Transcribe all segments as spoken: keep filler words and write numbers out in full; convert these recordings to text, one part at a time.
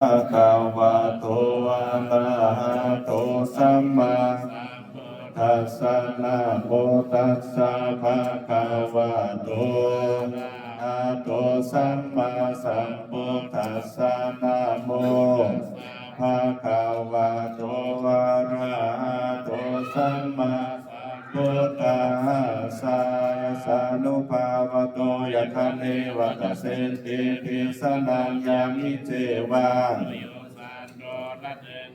bhagavato arahato sammāsambuddhassa. Namo tassa bhagavato arahato sammāsambuddhassa. Namo bhagavato arahato sammāsambuddhassa. Yassānubhāvato yathāneva dassenti, pisānaṃ yāmi ceva,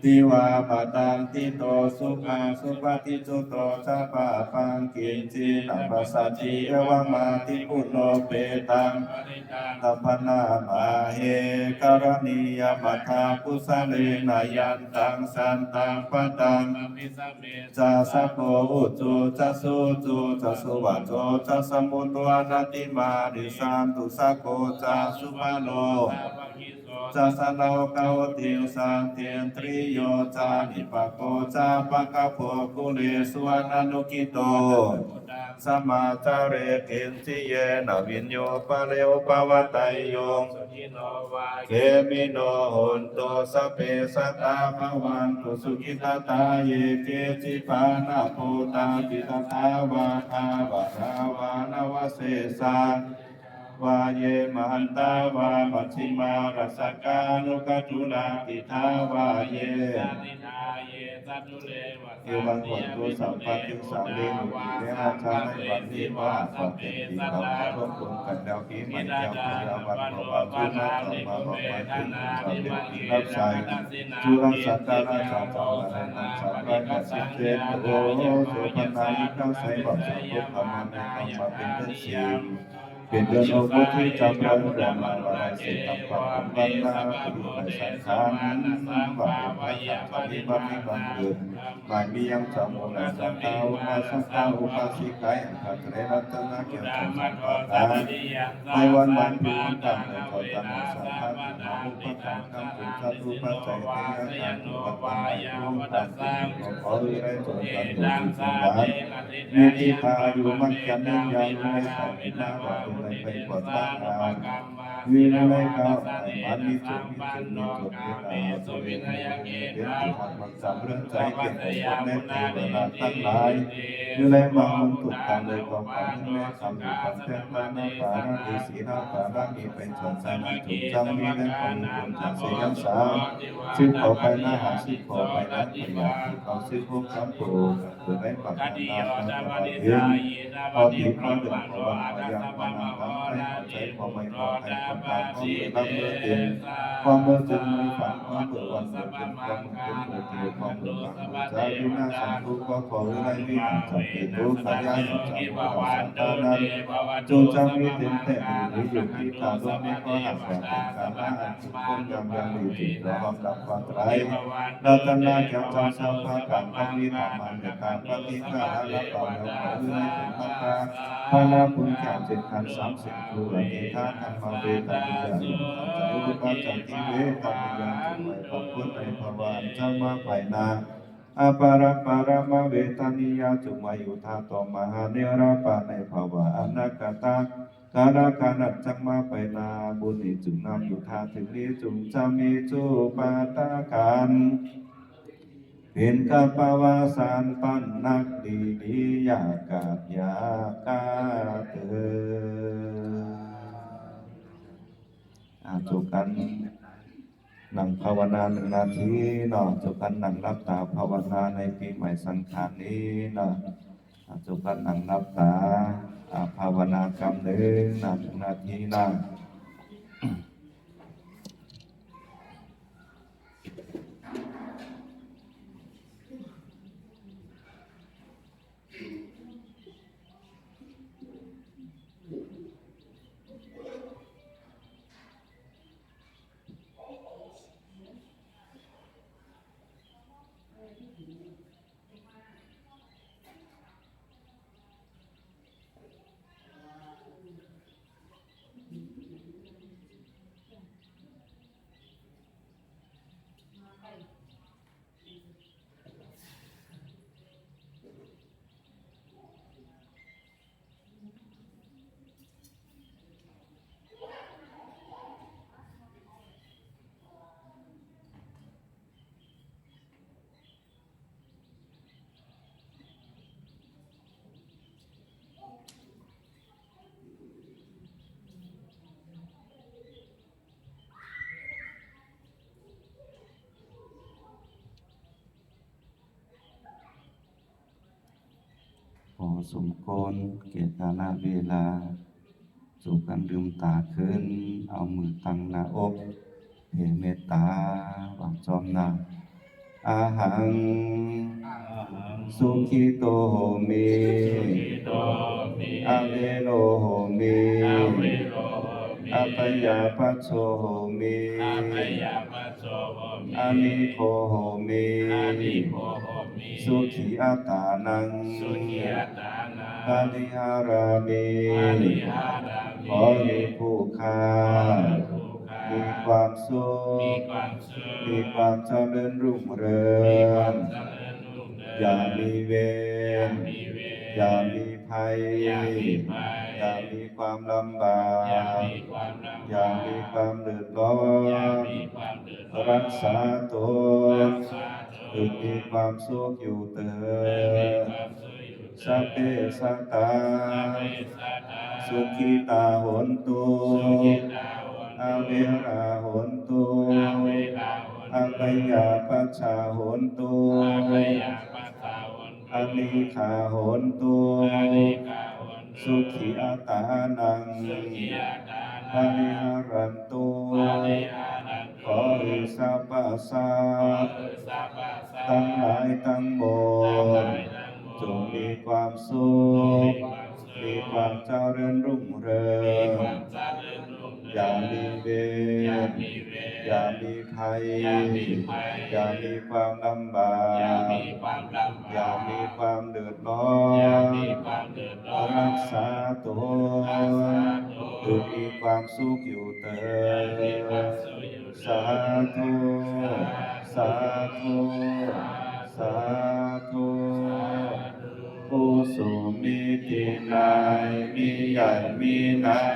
tivā mataṃ ṭhito, sukhā supati, juto ca pāpaṃ kiñci na passati, evamādiguṇūpetaṃ parittaṃ tabbanāma he. Karaṇīyamatthakusalena, yantaṃ santaṃ padaṃ abhisamecca, sakko ujū ca suhujū ca, suvaco cassa mudu anatimānī. Santussako ca subharo ca, sarasā kautiyasattindriyo ca, nipako ca paggapo kulesu ananugiddho. Samācare kiñci, yena viññū pare upavadeyyuṃ. Sukhino vā khemino hontu, sabbe sattā bhavantu sukhitattā. Ye keci pāṇabhūtatthi, tasā vā thāvarā vānavasesā, vā ye mahantā vā, majjhimā rassakā aṇukathūlā, diṭṭhā vā ye. Evaṃ hontu sampati, sabbe miti vihācānei. วันนี้ว่าสัพเพสัตตา ร่วมบุญกันแล้ว ปีใหม่แล้ว พยาวันก็มา ทุกข์มาต่อมา ออกมา ถึงจะเป็นปีรับใช้ จุลสักการะ สามร้อยแปดสิบเจ็ด โอ โสภณา อีกครั้ง ใส่บาตรสวดพุทธมนต์ ให้กลับมาเป็นเดือนสิบ เป็นเดือนโอภาสที่จำเริญ เดือนมหาเศรษฐี ความเป็นวันนา ปีใหม่สังขาร ว่าเป็นพระสังฆาธิบดี บังเกิด หมายมียังจำนวนศรัทธา อุปาสกา อุปาสิกา แห่งพระไตรรัตนตรัย แก้วสองสองประการ ในวันใหม่ปีวันต่าง ในขอตั้งศรัทธา ที่มาอุปถัมภ์ ทั้งเป็นสัตว์อุปาจจัย เทยะการ อุปถัมภ์ ร่วมกัน ขอให้ได้จงกัน โดยที่สมหวัง มีทิพายุ มั่นคง ยืนยาว มีไว้ใส่หน้า ดอกเป็นไรไปกว่าตั้งนาน มีอะไรก็ให้มันมีสุข มีสุข มีสุข มีตา สุข มีเงิน มีเดือน ที่ทำมันสำเร็จใจ เก่งกว่าคนในเทวดาทั้งหลาย มีอะไรมามุนตุกตามเลย ความฝันแม่คำอยู่ความแจ้ง มานาปาราดี สีหน้าปารามีไปสอนสายมันจุกจำ มีและคนคนจะเสียงสาว สิบขอไปหน้าหา สิบขอไปหลังขยะ สิบเอาสิบพวกคำโปรด เกิดได้ปากนานาปาราดี พอดีพอเดือดพอวันพอยังพอนาคำใจพอใจพอไม่พอใครพอตามพอเกิดรับเมื่อเต็ม ความเมื่อเต็มในฝัน ความเมื่อวันเมื่อเต็ม ความเมื่อเต็มเมื่อเกิด ความเมื่อปากเมื่อใจ อยู่หน้าสาธุ ก็ขอให้ได้วิหารจักเกิดรู้ขายาสัจจะ จงจำมีเต็มแต่หนึ่งนี้อยู่ที่ตาดวงนี้ ก็หากว่าเป็นกามาอันสุขงามยังมีจิตเราความดับความไตร รัตนาแก้วจอมสาวพระกาบ ก็มีธรรมานุกาบ ปฏิฆาหารับเอาแล้วขอให้ได้เป็นพระพระพระพุทธเจ้าเจ็ดขันธ์สามสิบ ผู้อธิษฐานธรรมเวทนิยาสุขันธ์ จักรูปาจักขิเวทนิยา จุ่มไว้พระพุทธในภวาอันจะมาไปหน้า อปาระปรมเวทนิยา จุ่มไว้อยู่ท่าต่อมหาเนรปาในภวาอนาคตา กาลคานันจักมาไปหน้า บุญนี้จุ่มนำอยู่ท่าถึงนี้ จุ่มจะมีจุปาทาขันธ์ เป็นกปวาสารปันนักดีดี อยากาดอยากาเตอ อ่า จบกัน นั่งภาวนาหนึ่งนาทีเนาะ จบกันนั่งหลับตาภาวนาในปีใหม่สังขารนี้เนาะ อ่า จบกันนั่งหลับตา อ่า ภาวนากรรมหนึ่งนะ หนึ่งนาทีนะ ສົມຄວນແກ່ກາລະເວລາ ສູ່ກັນລືມຕາຂຶ້ນ ເອົາມືຕັ້ງໜ້າອົກ ແຜ່ເມດຕາ ວ່າຈ້ອມໜ້າ Ahaṃ sukhito homi, avero homi, abyāpajjho homi, anīgho homi, sukhī attānaṃ pariharāmi. ຂໍໃຫ້ຜູ້ຂ້າມີຄວາມສຸກ ມີຄວາມຈະເລີນຮຸ່ງເຮືອງ ຢ່າມີເວນ ຢ່າມີໄພ ຢ່າມີຄວາມລຳບາກ ຢ່າມີຄວາມເດືອດຮ້ອນ ຮັກສາຕົນ ໃຫ້ມີຄວາມສຸກຢູ່ເຕີດ Sabbe sattā sukhitā hontu, averā hontu, abyāpajjhā hontu, anīghā hontu, sukhī attānaṃ pariharantu. ຂໍໃຫ້ສັບພະສັດທັງຫຼາຍທັງໝົດ ຈົ່ງມີຄວາມສຸກ ມີຄວາມຈະເລີນຮຸ່ງເຮືອງ ຢ່າມີເວນ ຢ່າມີໄພ ຢ່າມີຄວາມລຳບາກ ຢ່າມີຄວາມເດືອດຮ້ອນ ຮັກສາຕົນ ໃຫ້ມີຄວາມສຸກຢູ່ເຕີດ Sādhu, sādhu, sādhu. ຜູ້ສູງມີຕີນາຍ ມີໃຫຍ່ມີນາງ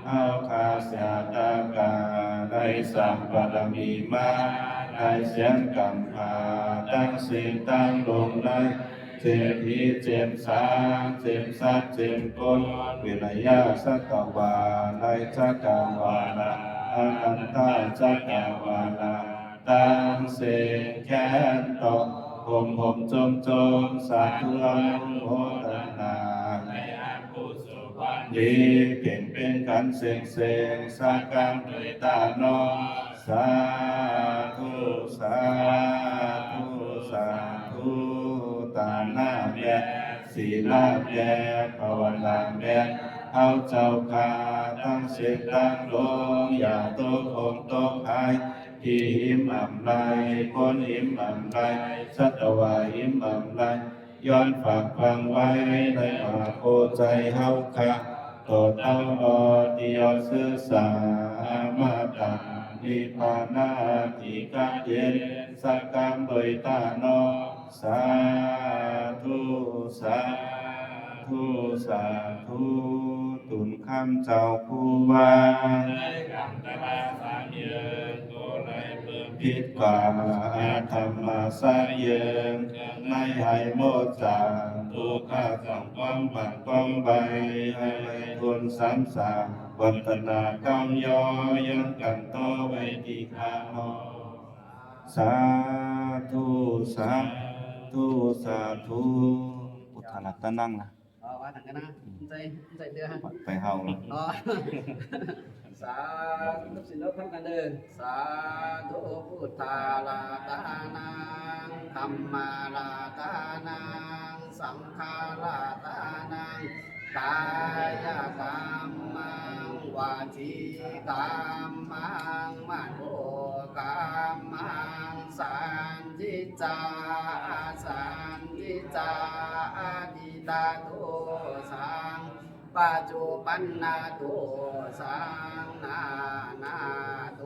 ເຮົາຂ້າຊາຕະການ ໄດ້ສ້າງບາລະມີມາ ໄດ້ສຽງກຳພາ ຕັ້ງສິງຕັ້ງລົມໄດ້ ເຈັບຜີເຈັບສາງ ເຈັບສັດເຈັບຄົນ ວິລະຍະສັດຕະວາ ໃນຈັກກະວາລາ ອະນັນຕະຈັກກະວາລາ ຕັ້ງເສັງແຂນຕໍ່ ໂຮມໂຮມໂຈມໂຈມ ສາທຸອະນຸໂມທະນາ ໃຫ້ອາວຸໂສ ນີ້ເປັນເປັນກັນເສັງເສັງ ສະກັງໂດຍຕານ້ອງ ສາທຸ ສາທຸ ສາທຸ ຕານະແມ່ນ ສີລະແມ່ນ ພາວະນາແມ່ນ ເຮົາເຈົ້າຂ້າ ທັງເສັງທັງລົມ ຢ່າຕົກຫົງຕົກຫາຍ ຜີຫິມອຳໄລ ຄົນຫິມອຳໄລ ສັດຕະວາຫິມອຳໄລ ຍ້ອນຝາກຝັງໄວ້ໃນມະຫາໂພໄຊເຮົາຂ້າ ຕໍ່ເຕົ້າຮອດທີ່ຍອດຊື່ສາ ອະມະຕະນິບພານາທິກາເຢັນ ສະກັງໂດຍຕານ້ອງ ສາທຸ ສາທຸ ສາທຸ ຕຸນຄຳເຈົ້າຄູວາ ໃນກຳຕະລາສາມເຢິງ ໂຕໄລເບິ່ງ ຜິດກວ່າອະທຳມະສາເຢິງ ເຄື່ອງໃນໃຫ້ໝົດຈາກ ທຸກຂະຈຳຄວາມບັກຄວາມໄວ ໃຫ້ໄດ້ທົນສາມສາ ວັນຕະນາກຳຍໍ ຍັງກັນຕໍ່ໄວ້ທີ່ຂ້ານ້ອງ ສາທຸ ສາທຸ ສາທຸ ພຸດທະລັດຕະນັງນະ ອໍ ວ່າທາງກັນນະ ໃສ່ ໃສ່ເທື່ອ ໄປເຮົາ ອໍ ສາທຸ ລູກສິດລູກຫານນຳກັນເດີ ສາທຸ ພຸດທະລັດຕະນັງ ທຳມະລັດຕະນັງ ສັງຄະລັດຕະນັງ ກາຍະກຳມັງ ວະຈີກຳມັງ ມະໂນກຳມັງ ສັນທິດຈາ ອະສັນທິດຈາ ອະດີຕະໂຕສາງ ປັດຈຸບັນນະໂຕສາງ ນານາໂຕ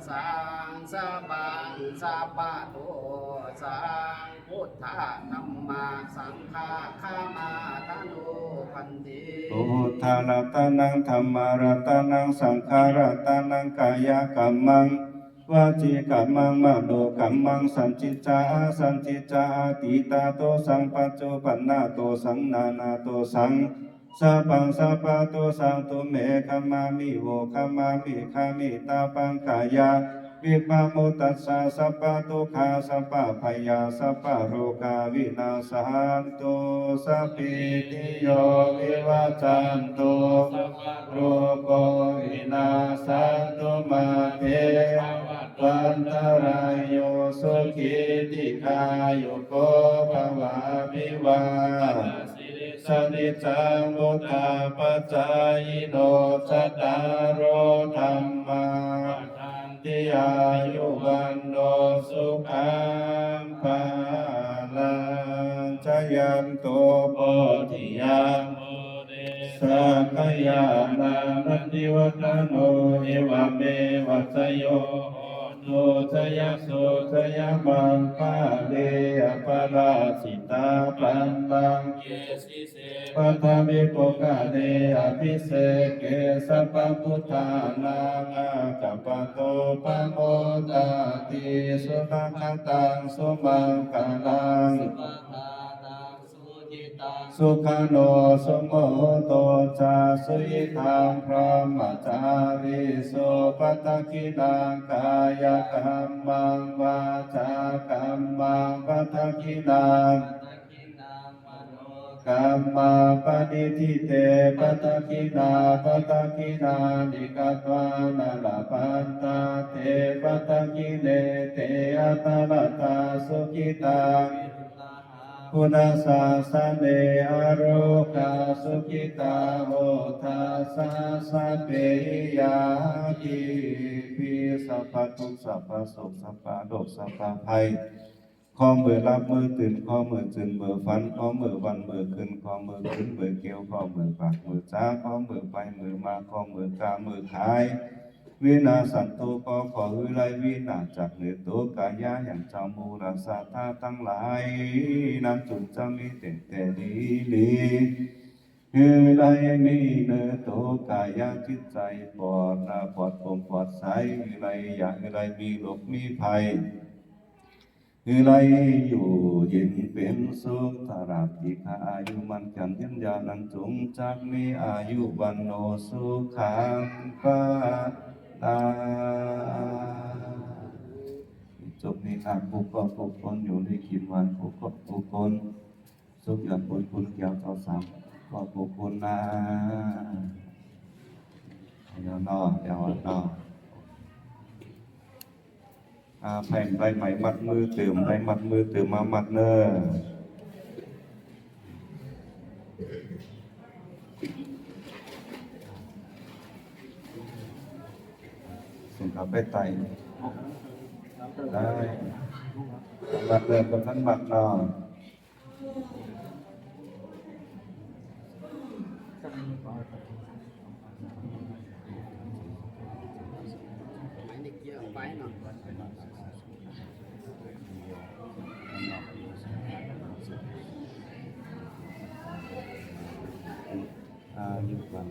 ສາງ ສະບັງ ສະປະໂຕສາງ ພຸດທະ ທຳມະ ສັງຄະ ຄະມາທະໂນ ພັນເຕ ພຸດທະລັດຕະນັງ ທຳມະລັດຕະນັງ ສັງຄະລັດຕະນັງ ກາຍະກຳມັງ ວະຈີກຳມັງ ມະໂນກຳມັງ ສັນທິດຈາ ອະສັນທິດຈາ ອະດີຕະໂຕສາງ ປັດຈຸບັນນະໂຕສາງ ນານາໂຕສາງ ສະບັງ ສະປະໂຕສາງ ຕຸມເມ ຂະມາມິ ໂວຄະມາມິ ຂະມິຕາປັງ ກາຍະ vippamuttassa sabbadukkhā sabbabhayā sabbarogā vinassantu, sabbītiyo vivajjantu, sabbarogo vinassantu, mā te bhavatvantarāyo, sukhī dīghāyuko bhava. Abhivādanasīlissa niccaṃ vuḍḍhāpacāyino, cattāro dhammā vaḍḍhanti, āyu vaṇṇo sukhaṃ balaṃ. Jayanto bodhiyā mūle sakyānaṃ nandivaḍḍhano, evameva jayo hotu jayassu jayamaṅgale. Aparājitapallaṅke sīse paṭhavipokkhare, abhiseke sabbabuddhānaṃ aggappatto pamodati. Sunakkhattaṃ sumaṅgalaṃ, supabhātaṃ suhuṭṭhitaṃ, sukhaṇo sumuhutto ca, suyiṭṭhaṃ brahmacārisu. Padakkhiṇaṃ kāyakammaṃ, vācākammaṃ padakkhiṇaṃ, kammaṃ paṇidhī te padakkhiṇā, padakkhiṇāni katvāna labhantatthe padakkhiṇe. Te atthaladdhā sukhitā viruḷhā buddhasāsane, arogā sukhitā hotha saha sabbehi ñātibhi. สัพพะทุกข์ สัพพะโศก สัพพะโรค สัพพะภัย ข้อมือหลับมือตื่น ข้อมือตื่นมือฝัน ข้อมือวันมือคืน ข้อมือคืนมือเกี่ยว ข้อมือปากมือจ๋า ข้อมือไปมือมา ข้อมือค้ามือขาย วินาศสันตุ ขอหื้อไร้วินาศจากเหนือตัว กายะ อย่างเจ้ามูลสัตว์ทั้งหลายนั้น จงจะมีแต่แต่ดีดี หื้อไร้มีเหนือตัว กายะ จิตใจปลอดนะ ปลอดโปร่งปลอดใส หื้อไร้อย่าหื้อไร้มีโรคมีภัย หื้อไร้อยู่เย็นเป็นสุข ตราบที่ข้าอายุมั่นขวัญยืนยาวนั้น จงจักมีอายุวัณโณสุขังพลัง จงมีลาภคู่ครอบคู่คน อยู่ดีกินหวานคู่ครอบคู่คน สุขยอดบุญคุณแก้วเจ้าสามครอบคู่คนนะ เอาเนาะ เอาเนาะ อ่า ไผได้ไหมมัดมือเติม ได้มัดมือเติมมามัดเน้อ ส่งกลับไปไต่ ได้ มัดเน้อ บ่ทันมัดเนาะ อายุวัน